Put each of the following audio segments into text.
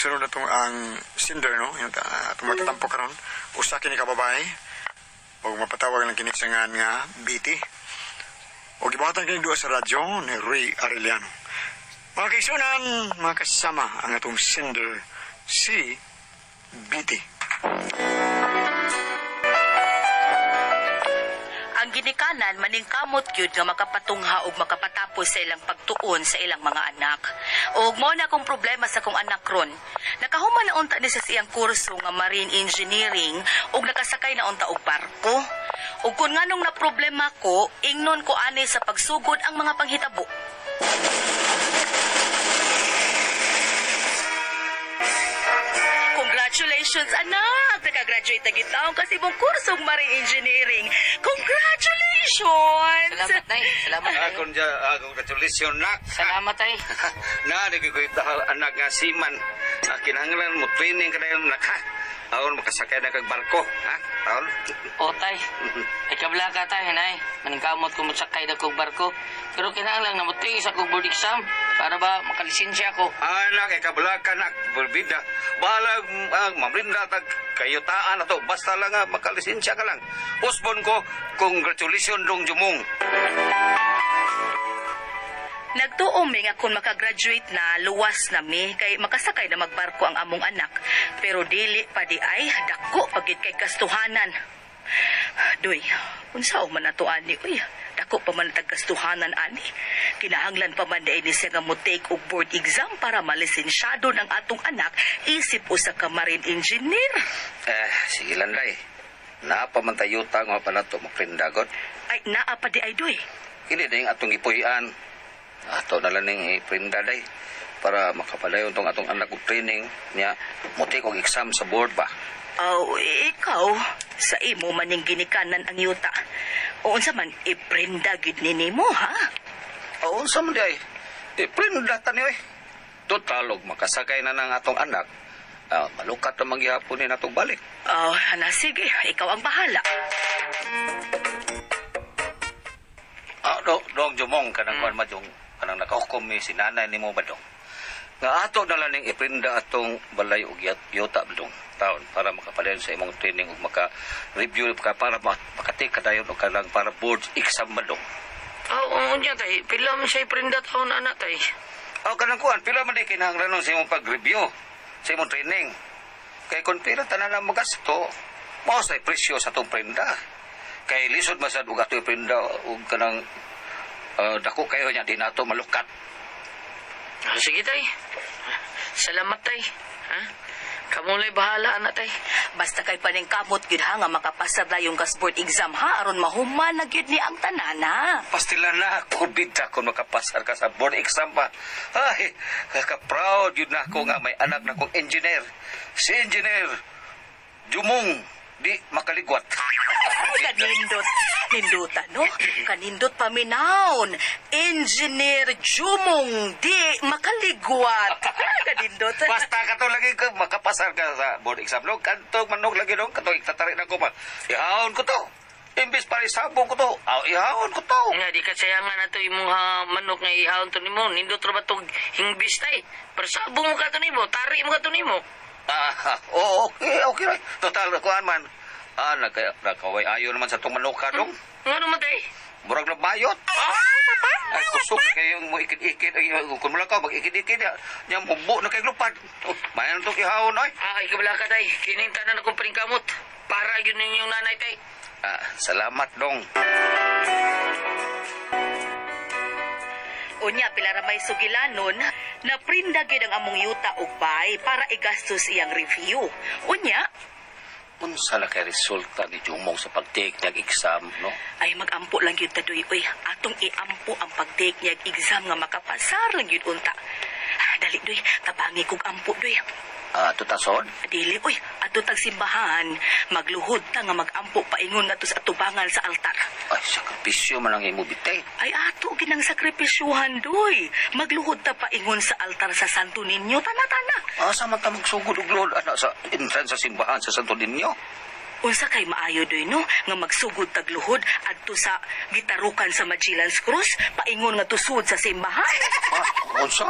sunod na itong ang sender, no? Yung atong magtatampo karon. Usa kini ka babae. O mapatawag lang kini sa ngan nga BT. O gibuhatan kini duha sa radyo ni Ray Arellano. Mga kaigsuonan, mga kasama ang atong sender si BT. Ang ginikanan maningkamot gyud nga makapatungha og makapatapos sa ilang pagtuon sa ilang mga anak. Ug mao na akong problema sa akong anak ron. Nakahuman na unta ni sa siyang kurso nga marine engineering ug nakasakay na unta og barko. Ug kun nganong na problema ko, ingnon ko ani sa pagsugod ang mga panghitabo. Congratulations, anak! Nakagraduate na gid taon kasi mong kursong marine engineering. Congratulations! Salamat, Nay. Salamat. Congratulations, nak. Salamat, Tay. Na, nagkukuita anak nga siman. Kinahanglan mo training ka na yun, nak, ha? Aron makasakay na kag barko, ha? Taon? O, Tay. Ay, kabla ka, Tay, Nay. Maningkamot ko motsakay na kog barko. Pero kinahanglan na mo sa kog board exam para ba makalisensya ako. Anak, ikabla ka, nak. Berbida. Bahala, mabrinda tag kayutaan na to. Basta lang, makalisensya ka lang. Usbon ko, congratulations dong jumong. Nagtuo mi nga kung makagraduate na, luwas na mi kay makasakay na magbarko ang among anak. Pero dili pa di ay dako pagid kay gastuhanan. Doy, unsa man nato ani uy? Dako pa man tag gastuhanan ani. Kinahanglan pa man diay ni siya nga mo take og board exam para malisensyado ng atong anak isip usa ka marine engineer. Eh, sige lang, day. Naapamantayuta nga pa na to maprindagot. Ay naa pa di ay, doy. Kini na yung atong ipuy-an. Ato na lang ning iprinda, day. Para makapalayon tong atong anak og training niya. Muti og exam sa board ba? Aw, ikaw, sa imo maning ginikanan ang yuta. O unsa man iprenda gid ni nimo, ha? Oo, unsa man di ay. Iprinda ta niyo eh. Total, og makasakay na ng atong anak. Malukat na manggihapon ni natong balik. Oh, na sige, ikaw ang bahala. Ah, dong jumong kanang kuan ma jong kanang nakahukom ni si nanay nimo ba dong. Nga ato na lang ning iprinda atong balay og yuta dong taon para makapalayon sa imong training ug maka-review ka para makatake ka dayon og kanang para board exam ba dong. Oo, oh, niya, Tay. Pila man siya iprinda taon, anak, Tay. Aw kanang kuan pila man di kinahanglan sa imong pag-review sa imong training. Kay kung pila tanan ang magasto, mao sa presyo sa atong prinda. Kay lisod man sad og ato iprinda og kanang dako kayo niya di nato malukat. Ah, sige, Tay. Salamat, Tay. Ha? Kamu la'y bahala, anak, Tay. Basta kay paningkamot gyud ha nga makapasar dayon kas board exam ha aron mahuman na gyud ni ang tanan ha. Pastila na ako, bida, kung makapasar ka sa board exam pa. Ay, kaka-proud yun na ako nga may anak na kong engineer. Si engineer, Jumong, di makaligwat. Ay, kanindot. Ninduta, no? Kanindot paminawon. Engineer Jumong di makaligwat. Kanindot. Basta ka to lagi ka, makapasar ka sa board exam. No, kantong manok lagi no, katong itatari na ko pa. Ihawon ko to. Imbis para isabong ko to. Aw, ihawon ko to. Nga, di ka sayangan na to imong ha, manok nga ihawon to nimo. Nindot ra ba tog hingbis, Tay? Pero sabong mo ka to nimo, tari mo ka to nimo. Ah, oo, okay. Right. Total, kuan man. Ah, nagkaway ayo naman sa itong manok ka dong. Nga naman, Tay? Murag na bayot. Ay, kusog na kayong mo ikid-ikid. Ay, kung mula ka, mag-ikid-ikid. Ya, mubo na kayong lupad. Oh, mayan itong ihawon, ay. Ah, ay, kabala ka, Tay. Kining tanan akong paningkamot. Para yun ninyong nanay, Tay. Ah, salamat, dong. Unya, pila ra may sugilanon, naprinda gyud ang among yuta og bay para igastos iyang review. Unya, Unsa na kay resulta ni Jumong sa pag-take niyag exam, no? Ay magampo lang gyud ta, doy. Uy, atong iampo ang pag-take niya exam nga makapasar lang gyud unta. Ah, dali doy, tabangi kog ampo doy. Ah, tutason? Dili uy, adto tag simbahan, magluhod ta nga magampo paingon nato sa atubangan sa altar. Ay, sakripisyo man ang imo bite. Ay ato ginang sakripisyuhan doy. Magluhod ta paingon sa altar sa Santo Niño, tana-tana. Asa man ta magsugod og luhod ana sa entrance sa simbahan sa Santo Niño? Unsa kay maayo doy no nga magsugod tag luhod adto sa gitarukan sa Magellan's Cross paingon nga tusod sa simbahan. Ah, unsa?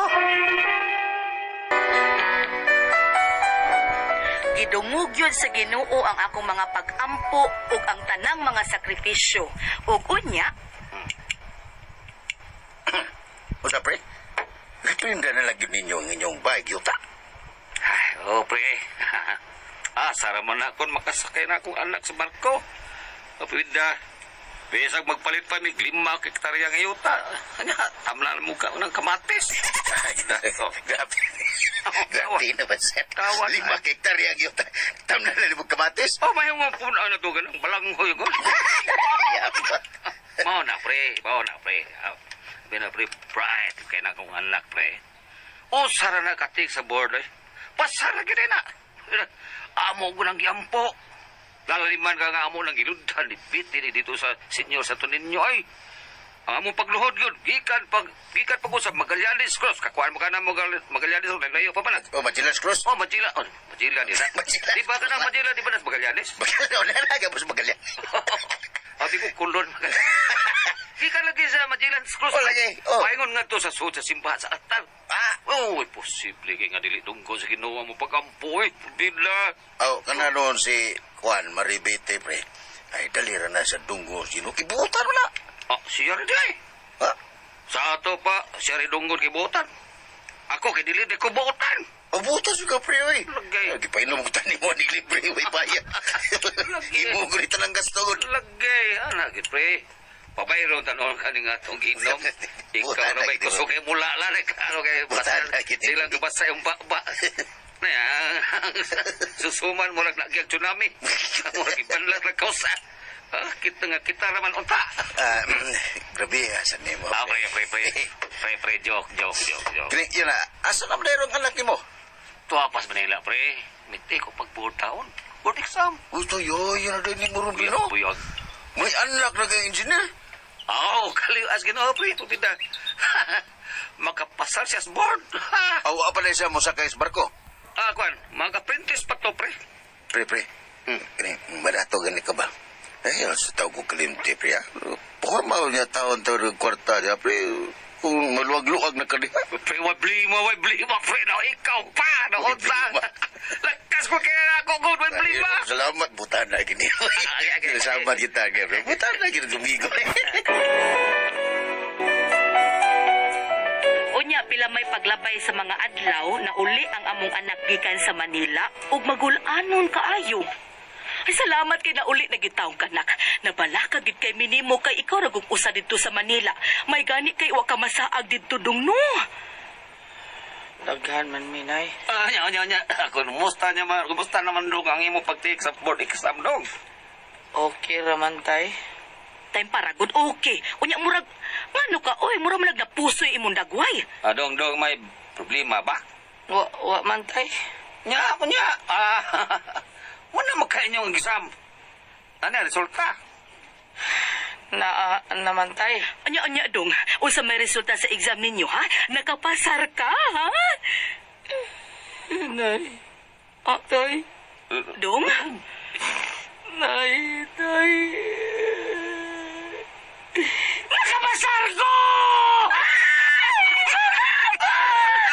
Gidungog yun sa Ginoo ang akong mga pagampo ug ang tanang mga sakripisyo. Ug unya, Usa, pre? Giprinda na lang yun ninyo ang inyong bike, yuta. Ay, oh, pre. Sara man na akong makasakay na akong anak sa barko. Kapwida, bisag magpalit pa mig 5 hektarya ng yuta. Anya, tamla na mukha ko ng kamatis. Ay, grabe. Grabe naman, sir. Tawa. 5 hektarya ang yuta. Tamna na limog kamatis. Oh, may mga puno na dugan ng balanghoy ko. Yapat. Mao na, pre. Mao na, pre. Ah, sabi na, pre, pride kay na akong anak, pre. O, sara na katik sa board, eh. Pasara gid na. Amo ko nang giampo. Lalaliman ka nga amo nang giludhan ni Biti ni dito sa senyor sa ninyo ay. Ang among pagluhod yun, gikan pag usap Magallanes Cross. Kakuan mo ka na Magallanes Cross, naglayo pa ba na? Oh, Magellan's Cross. Oh, Magellan. Oh, Magellan yun. Magellan. Di ba ka na Magellan, di ba na Magallanes? Wala na, gabos Magellan. Sabi ko, kulon. Gikan lagi sa Magellan's Cross. Oh, lagi. Oh. Paingon nga to sa sud sa simbahan sa altar. Ah! Oh, posible kay nga dili dunggo sa Ginoo mo pagampo eh. Dila. Oh, kana noon si Juan Maribete, pre. Ay, dalira na sa dunggo. Sino kibutan mo na? Ah, siya rin ay. Ha? Sa ato pa, siya rin dunggon kay buotan. Ako kay dili di ko buotan. Obutas ka, pre, oy. Lagay. Lagi pa inom ko tani mo ni libre, way bayad. Lagay. Imo ko rito ng gasto. Lagay, anak, pre. Pabayron tanon ka ni nga itong ginom. Ikaw Butan na na ba'y gid mo. kusog kay mula lang. Ano kay Butan na gid mo. silang gabasa yung baba. Na susuman mo lang lagi ang tsunami. Murag ibanlag lang kausa. Ah, kita nga kita naman unta. Ah, grabe, asan nimo? Ah, pre, pre, pre. Pre, pre, joke, joke, joke, joke. Kini, yun na, asa naman na ang anak nimo? Tuwa pas Manila, pre. Miti ko pag board taon. Board exam. Gusto yo, yun na din ni Murubino. Buyag, buyag. May anak na kay engineer. Oo, oh, kaliwas ginoo, pre. Pupita. Makapasar siya sa board. Aw, apa na siya mo sakay sa barko? Ah, kwan, mga apprentice pa to, pre. Pre, pre. Kini, madato gani ka ba? Eh, sa tao ko kalimti, pre. ah. Formal niya taon to rin kwarta niya, pre. Kung maluwag-luwag na ka diha. Pre, wa blima, pre. No, ikaw pa, no, Way unsa. blima. Lakas ko kaya na ako, good, way blima. Ay, Salamat, butan na gini. Okay, okay. Salamat kita, pre. Butan na gini, gumigo. Unya pila may paglabay sa mga adlaw na uli ang among anak gikan sa Manila ug magulanon kaayo. Ay, salamat kay nauli na gitawong kanak. Nabalaka gid kay minimo kay ikaw ra gug usa didto sa Manila. May gani kay wa ka masaag didto dong no. Daghan man mi, Nay. Ah, nya, nya, nya. Kumusta niya, man? Kumusta naman, dong, ang imo pag-take sa board exam, dong? Okay raman, tay. Time para good okay. Unya murag ngano ka oy murag man nagnapusoy imong dagway. Ah, dong, dong, may problema ba? Wa man, tay. Nya, ako nya. Ah, wala magkain yung exam. Ano ang resulta? Naa naman, tay. Anya anya dong, unsa may resulta sa exam ninyo ha? Nakapasar ka ha? Nay. Ah, tay. Dong? Nay, tay. Nakapasar ko!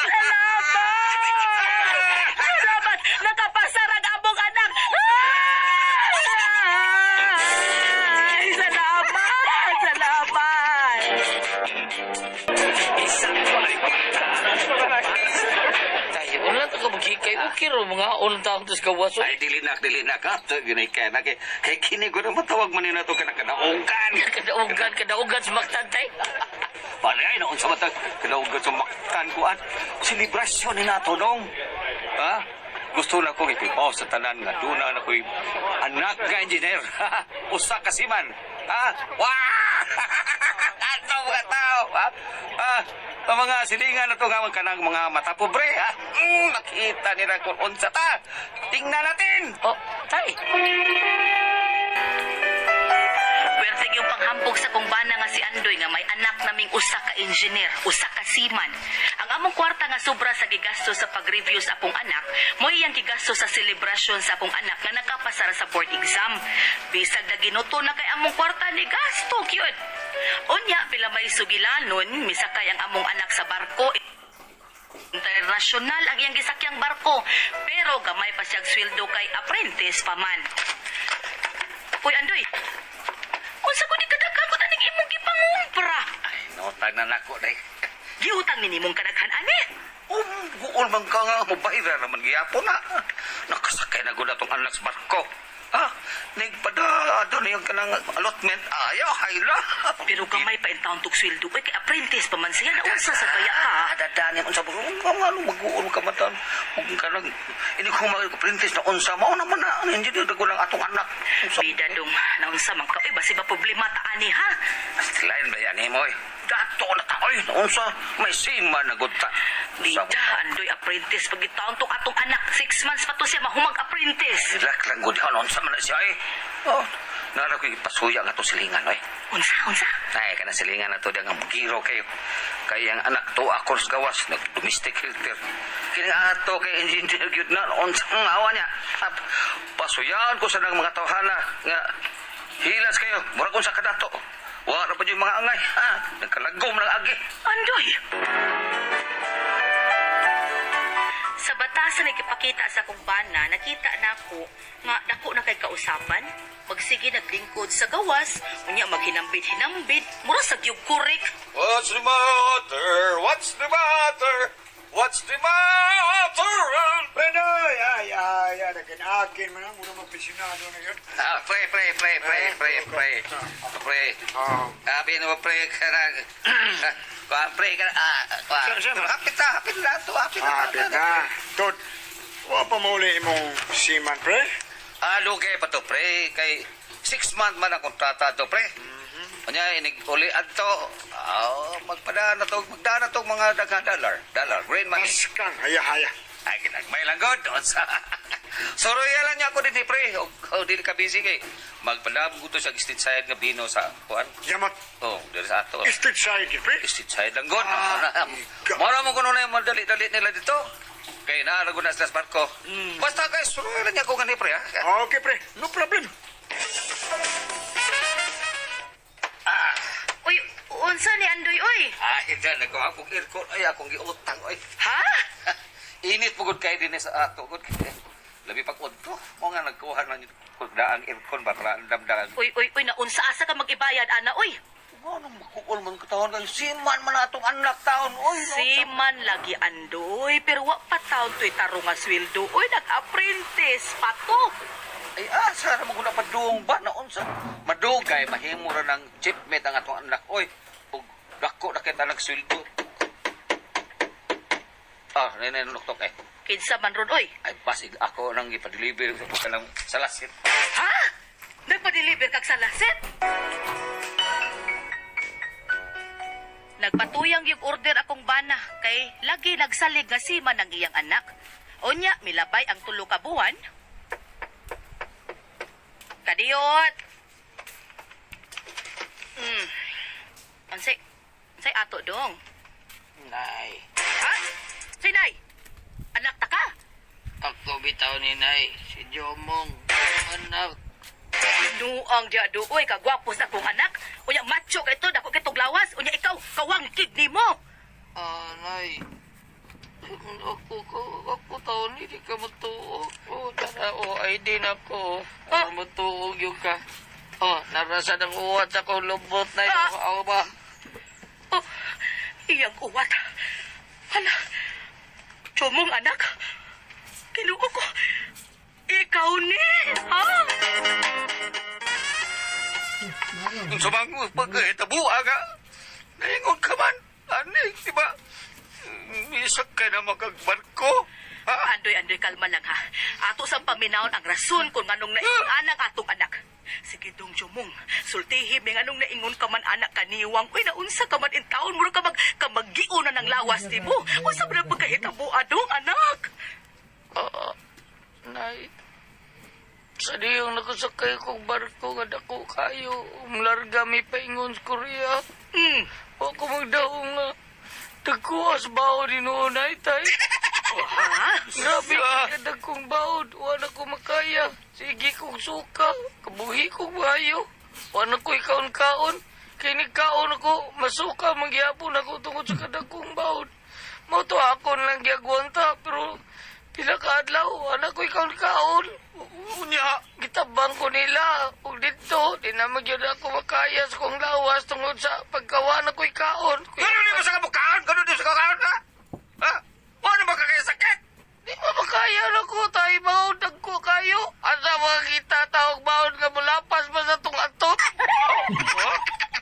Salamat! Salamat! Nakapasar ang among anak! Ay, salamat! Salamat! Tay, wala ta ka magkikay. Okay ro, mga unang taon tas gawas. Ay, dili na, dili na ka. Ito, yun ay kaya na. Kay, kay kini ko na matawag man nila ito ka na kadaunggan. Kadaugan, kadaugan sa maktan, tay. Palay, noon sa matag, kadaunggan sa maktan ko at selebrasyon ni nato dong. Ha? Gusto na kong ipipaw sa tanan nga doon na ako'y anak nga engineer. Usa ka siman. Ha? Wah! Ato mga tao. Ha? Ha? Ang mga silingan na to nga mga kanang mga mata pobre. Ha? Makita nila kung unsa ta. Tingnan natin. Oh, tay. Pwerte yung panghambog sa kong bana nga si Andoy nga may anak naming usa ka engineer, usa ka seaman. Ang among kwarta nga sobra sa gigasto sa pag-review sa akong anak, mo iyang gigasto sa selebrasyon sa akong anak nga nakapasar sa board exam. Bisag na ginuto na kay among kwarta ni gasto gyud. Unya pila may sugilanon, misakay ang among anak sa barko. International ang iyang gisakyang barko, pero gamay pa siyang sweldo kay apprentice pa man. Uy, Andoy, unsa ko ni kadaghan aning imong gipangumpra? Ay, notag na nako, day. Giutang ni nimong kadaghan ani. Guol man ka nga, mubayra naman gihapon na. Nakasakay na gud atong anak sa barko. Ah, nagpada doon yung kanang allotment. Ayaw, hayla. Pero gamay pa in taon tog sweldo, uy, kay apprentice pa man siya, naunsa sa baya ka. Ah, dadaan yung unsa ba? Kung ano, mag-uol ka man taon. Huwag ka lang, ini ko mag-apprentice na unsa. Mao naman na, hindi dito ko lang atong anak. Unsa? Bida dong, naunsa man ka, uy, basi ba problema ta ani ha? Lain ba yan, eh, mo eh. Dato na ta, oy, unsa, may sima na gud ta. Unsa Bida, Andoy, apprentice pag taon tong atong anak, 6 months pa to siya mahumag apprentice. Relax lang gud han, unsa man na siya eh. Oh, nara ko ipasuya nga to silingan oy. Unsa, unsa? Ay, kana silingan na to diyang ang giro kayo. Kay ang anak to ako sa gawas, nag domestic helper. Kini ato kay engineer gyud na unsa ang awa niya. At pasuyan ko sa nang mga tawhana nga hilas kayo, murag unsa kadato. Wa ra pa jud mga angay. Ha, nagkalagom lang agi. Andoy! Sa batasan nagipakita sa akong bana, nakita nako nga dako na kay kausapan. Magsige naglingkod sa gawas, unya maghinambit-hinambit, mura sa gyud kurik. What's the matter? What's the matter? What's the matter? Prenoy, ay, ay, ay, nagkinakin man ang muna magpisinado na yun. Ah, pre, pre, pre, pre, pre, pre. Pre. Ah. Sabi no, pre, ka na. Kuan, pre, ka na. Ah, kuan. Saan, saan? Hapit na, hapit na to, hapit na. Ah, na. Tod, wa pa mauli imong seaman, pre? Ah, lugay pa to, pre. Kay 6 month man ang kontrata to, pre. Unya, inig uli adto. Ah, magpadaan na to, magdaan na to mga daghang dollar. Dollar, green money. Askang, haya-haya. Ay, ginagmay lang god. Unsa. Soroya lang niya ako din, eh, pre. O, o dili ka busy kay. Magpadam ko to sa street side nga bino sa kuan. Yamat, Oh, diri sa ato. street side, pre. Street side lang god. Ah, Mora mo kuno na yung madali-dali nila dito. Kay naarago na sila sa barko. Basta kay suroy lang niya ako gani, pre, ha. Okay, pre. No problem. Uy, unsa ni Andoy oy? Ah, ito na ko akong aircon ay akong giutang oy. Ha? Init po gud kay dinhi sa ato gud. Labi pag udto, mo nga nagkuha na ko daang aircon ba para andam daan. Uy, uy, uy, naunsa asa ka mag-ibayad ana oy? Mo nang makukul man katawon kay siman man atong anak taon oy. Seaman lagi Andoy, pero wa pa taon to'y tarong nga sweldo. Uy, nag-apprentice pa to. Ay asa ra mo gud padung ba na unsa? Madugay mahimo ra ng chipmate ang atong anak oy. Ug dako na kita nagsweldo. Ah, nene nuktok eh. Kinsa man ron oy? Ay basig ako nang ipa-deliver sa kanang salasit. Ha? Nagpa-deliver kag salasit? Nagpatuyang yung order akong bana kay lagi nagsalig nga seaman ang iyang anak. Unya, milabay ang 3 ka buwan. Kadiyot! Unsay, unsay ato dong? Nay, Ha? Sinay? Anak ta ka? ako bitaw ni Nay, si Jomong. Anak, Nuang diya duoy, kagwapo sa akong anak. Unya, macho kay to, dako kay lawas. Unya, ikaw, kawangkig nimo. ah, Nay. Ako, ako, ako taon hindi ka matuo. Oh, tara, oh, ID na ko. Ah. Ah. Matuog yun ka. Oh, narasa ng uwat ako, lubot na yun. Ah. Ako ba? Oh, iyang uwat. Hala, Chomong anak. Kinuo ko. Ikaw ni, ha? Unsa man pagkahitabo aga? Naingon ka man. Ani, di ba? Isakay na magagbarko. Ha? Andoy, Andoy, kalma lang ha. Ato sa paminawon ang rason kung anong naingon anang atong anak. Sige dong, Chomong. Sultihi, may anong naingon ka man anak kaniwang. Uy, naunsa ka man in taon. Mura ka mag, kamagiuna ng lawas ni mo. Unsa man ang pagkahitabo, adong anak? Ah, Nay. Sa diyong nakasakay kong barko nga dako kayo. Umlarga mi paingon sa Korea. Wa ko magdaong nga. Dagkuas baon ni noon ay tay. Ha? Grabe ka dagkong baon. Wa na ko makaya. Sige kong suka. Kabuhi kong bayo. Wa na ko ikaon-kaon. Kay nagkaon ako, masuka mangyapon ako tungod sa kadagkong baon. Mo to ako lang giagwanta pero pila ka adlaw anak ko ikaw kaon. Unya, gitabang ko nila. Ug didto, di na magyud ako makaya sa kong lawas tungod sa pagkawa na ko'y kaon. Ganun di mo sa kabukaon? Ganun di mo sa kabukaon, ha? Ha? Ano ba kakaya sakit? Di mo makaya na ko tayo baon dagko kayo. Asa mga kita tawag baon nga mulapas ba sa tong atot?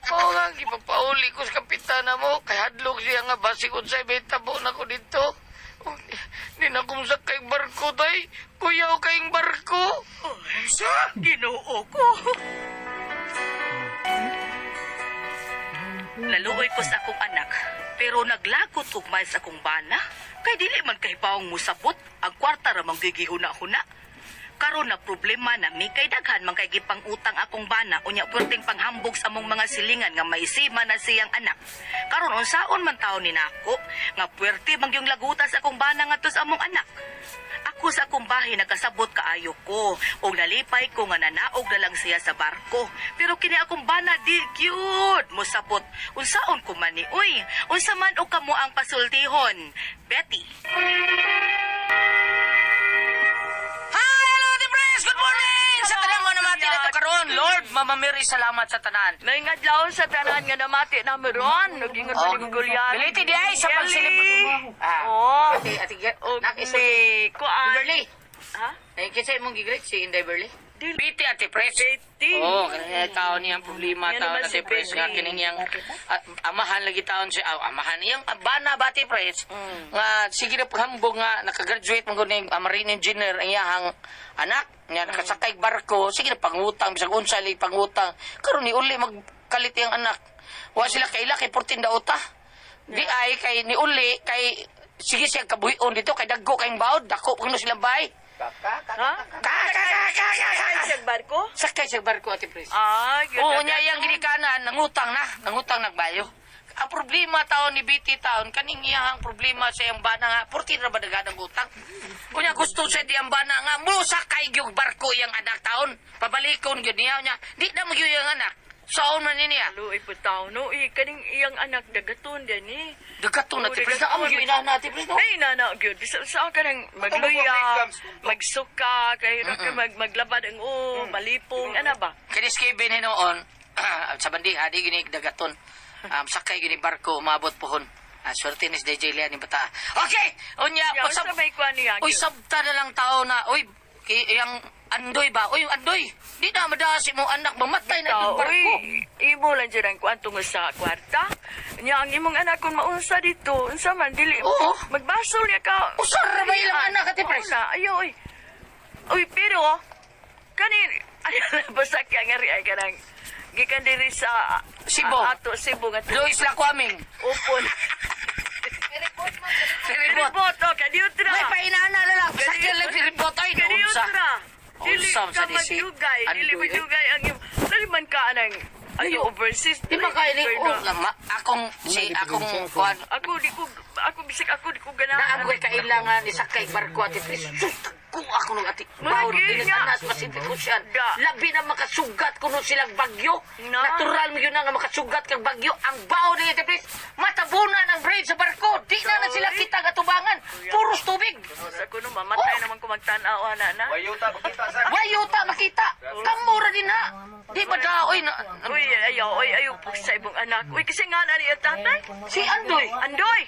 Oo nga, gipapauli ko sa kapitana mo. Kay hadlok siya nga basig unsay may tabo na ko dito. Di na kong sakay barko, tay. Kuyaw kayong barko. Sa? Ginoo ko. Naluoy ko sa akong anak, pero naglagot og may sa akong bana. Kay dili man kay bawong musabot, ang kwarta ra man gigihuna-huna. Karon na problema na mi kay daghan man kay gipang-utang akong bana unya perting panghambog sa among mga silingan nga maisima na siyang anak. Karon unsaon man taon ni nako nga puwerte man gyung laguta sa akong bana ngadto sa among anak. Ako sa akong bahay nakasabot kaayo ko ug nalipay ko nga nanaog na lang siya sa barko. Pero kini akong bana di cute mosabot. Unsaon ko man ni uy? Unsa man og kamo ang pasultihon? Betty. Hi, hello, the press! Good morning! Sa tanan mo namati na to karon. Lord, Mama Mary, salamat sa tanan. May adlaw sa tanan nga namati na meron. Nagingon pa ni Gugulyan. Biliti di ay sa pagsilip. Ah, Oo. Ate, ate, Og nak ni Kuan. Beverly. Ha? Eh, kinsa imong gigreet si Inday Berly? Dili. Biti, Ate Pres. Betty. Oo, oh, taon niyang problema, Yan taon naman Ate si Pres nga Betty. kining iyang amahan lagi taon si amahan iyang bana ba Ate Pres? Nga sige na paghambog nga nakagraduate man gud ning marine engineer ang iyahang anak nga nakasakay og barko, sige na pangutang bisag unsa lay pangutang. Karon ni uli magkalit iyang anak. Wa sila kaila kay 14 dauta. Di ay kay ni uli kay sige siya kabuhion dito kay dagko kay baod dako kuno silang bahay. Ha? Ka ka ka ka ka ka. Sa barko? Sakay sa barko Ate Pres. Ah, gyud. Oo, niya yang ginikanan, nangutang na, nangutang nagbayo. Ang problema taon ni BT taon, kaning iyahang problema sa iyang bana nga, 14 ra ba dagan ang utang? Kunya gusto sa diyang bana nga, musa kay gyud barko iyang anak taon, pabalikon gyud niya niya, di na mo gyud iyang anak. Saon man ni niya? Luoy po tao no. Eh, kaning iyang anak dagaton din eh. Dagato na Oo, ti Pres, dagaton. na amo gyud inahan na ti Pres, no? Ay, nana, gyud. Bisa sa ka nang magluya, magsuka, kay maglabad ang o, malipong, ana ba? Kinis Kevin hinuon, sa bandi, adi gini dagaton. Sakay gini barko, umabot pohon. Ah, swerte ni si DJ Leon ni bata. Okay! Unya, Ya, unsa may kuan niya? Uy, sabta na lang tao na, uy, kay, yung andoy ba? Uy, yung andoy, di na madasi mo anak, mamatay na Tao, itong barko. uy, imo lang dyan ang kuan tungod sa kwarta. Nya ang imong anak kung maunsa dito, unsa man dili. Oo. Magbasol niya ka. Usar ra ba ilang anak, Ate Pres? Oo na, ayo oy. Uy, pero kanin ay basta kaya nga ri ay kanang gikan diri sa Cebu. Ato Cebu nga Luis Lacuaming, Upon. Siribot. Ribot, oh, kadiutra. May painana na lang, sakyan lang siribot. Ay, naunsa. Kadiutra. Dili Unsa, ka sa disi. magyugay, dili Andoy, eh. magyugay ang imong. Dili man ka anang ayo overseas. Di ba kaili, Dili oh, lama, akong, si, akong, kuan, Ako di ko ako bisag ako di ko ganahan. na ako kailangan isakay barko ati Pres. Sus, kung ako nung ati, Mga Baon, gina. Anas, Pacific Ocean. Da. Labi na makasugat kuno silang bagyo. Na. Natural mo yun na nga makasugat kang bagyo. Ang baon ni ati Pres, matabunan ang brain sa barko. Di na na sila Oy. kita katubangan. Puros tubig. Sa kuno mamatay Oh. naman ko magtan-aw ana na. Wayuta, makita sa... Wayuta makita. Kamura din na. Di ba da, oy, na, Uy, ayaw, oy, ayaw po sa ibong anak. Uy, kasi nga na niya tatay. si Andoy. Andoy!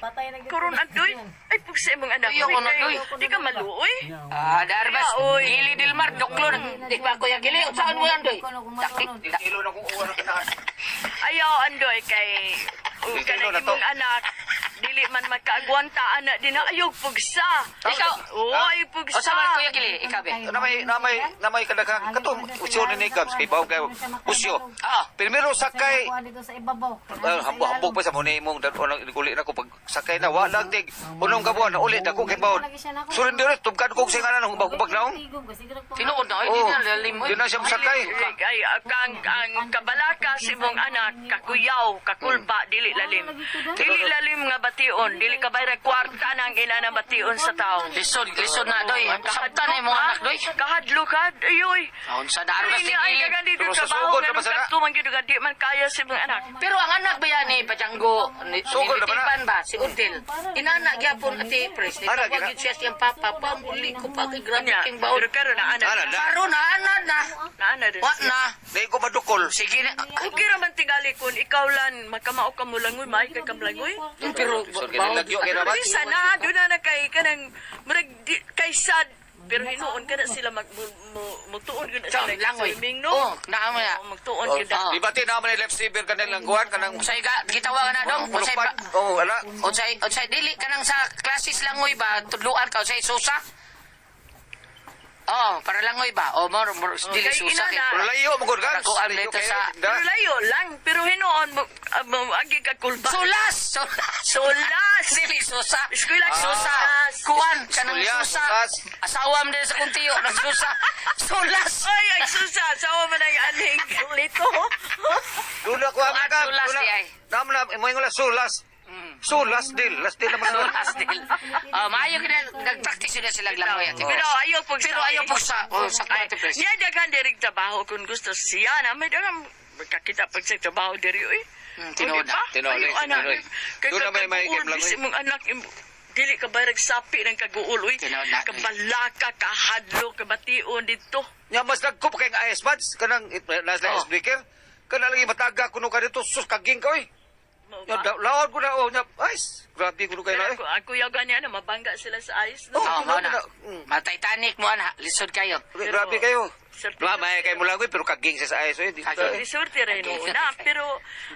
Karon Andoy! Ay, pug sa imong anak. Ayaw Uy, ko na, kay- Andoy. Di ka maluoy. Ah, darbas, Oy. Gili Dilmar, Duklon. Di ba, Kuya Gili, saan mo yan, Andoy? Sakit. Kilo na kung uwan na kita. Ayaw, Andoy, kay... Uy, Dili kanang na to. imong anak. Dili man magkaagwanta, anak. Di na ayaw pugsa. Ikaw. Oo, ayaw pugsa. O sama, Kuya Gili, ikaw, be. Na may kadaghang katong usyo ni Gabs kay bawang kay usyo. Ah. Primero sakay Dito sa ibabaw. Hambog pa sa mo ni imong unang uli na ko pag sakay na wa lang tig unong kabuan na uli dako kay bawon. Surrender tubkad ko sa ngalan hubag hubag naong. Tinuod na, oy, di Oh, na lalim, oy. di na siya masakay. Ay, ang kabalaka sa imong anak, kakuyaw, kakulba, dili lalim. Dili lalim nga. bation, dili ka bayra kwarta na ang ina na bation sa tao. Lisod, lisod na doy. Sabta na imong anak doy. Kahadlo ka, ayoy. Unsa na aron Ay, sa ay, gilid. dagan dito Pero sa trabaho sugod nga na ba nung sana? kasto man gyud nga di man kaya sa mga anak. Pero ang anak ba yan ni Pajanggo, ni, Sugod ni na ba na? Tiban ba, si Udil, inana gyapon ati pres, ni Ana, tawag gina- yun siya siyang papa, pamuli ko pa kay grabe Nya, king baon. pero karon na ana. Ana na. Karon na, ana na. Na ana rin. Wa na. Di ko madukol. Sige na. Ay, Okay ra man tingali kun ikaw lan makamao ka mo langoy, maay ka kamlangoy. pero Lisod kay nilagyo kay Pero rabat. bisa na, doon na na kay kanang murag kay sad pero hinuon ka na sila mag mo, magtuon gyud na Chong, sila langoy. swimming no. Oh, naa mo na. Oo, magtuon gyud na. Oh. Di ba ti naman ni left saver kanang kuan kanang Unsay ga gitawagan na dong, unsay ba? pulupan. Oh, ala. Unsay unsay dili kanang sa classes langoy ba tudluan ka unsay susa? Oh, para langoy ba? O more, more dili kay susa. ina kay- na. Pero layo mo gud Para gans. kuan Layo dito kayo, sa- tinda. Pero layo lang pero hinuon mo, mo agi ka kulba. Sulas! Sulas! Sulas! Dili susa. Eskwela Susa. sulas. Kuan kanang Sulas, susa. sulas. Asawa mo din sa kuntiyo ng susa. Sulas. Ay, ang susa, sawa man ang aning lito. Dula ko ang Kuan, ka. sulas di ay. Naman na mo ingon sulas. Sulas dil, las dil naman. Sulas dil. Oh, maayo gid nag-practice yun na sila langoy ate. Pero ayaw pag Pero ayaw po sa oh, sa Ay, ate Pres. niya daghan diri trabaho kung gusto siya na may daghan magkakita pag sa trabaho diri oy. Tinuod na. Tinuod, Ayo, eh, anak. tinuod. Kay Doon na may kaguol, kay bisig mong anak dili ka barag sapi ng kaguol oy. Tinuod na. Kabalaka, kahadlo, kabation dito. Nya mas nagko pa kay nga ice buds kanang nas Oh. ice breaker. Kana lagi mataga kuno ka dito sus kaging ka oy. Mao Nya ba? laod ko na oh nya ice. Grabe kuno kay Pero na. ako, ako yaw gani ano, mabangga sila sa ice. No? Oh, mao tinuod na. na. Ma Titanic mo ana, lisod kayo. Grabe kayo. Sir, Wala may kay mo langoy pero kaging siya sa ice oy. Di Kaging. Resorte rin Okay. na, pero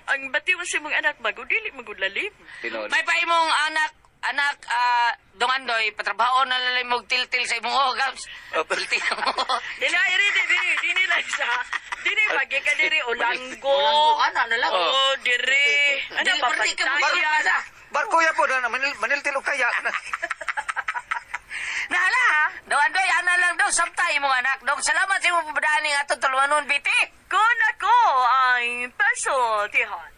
ang batiwan sa mong anak bago dili magud lalim. Tinuod. May pa imong anak anak ah, dongandoy patrabaho na lalay mo til-til sa imong oh, gams. Oh, Til-til mo. Dili iri dili dili lang sa dili pagi ka diri olanggo. Olanggo, ana na lang. Oh, diri. Ano Dili pa perti ka mo pantaya? sa. Barko ya po na manil maniltil og kaya. Nahala. Dongandoy ana lang daw sabta imong anak. Dong salamat sa imong pabadaan ning atong tulumanon biti. Kun ako ang peso tihon.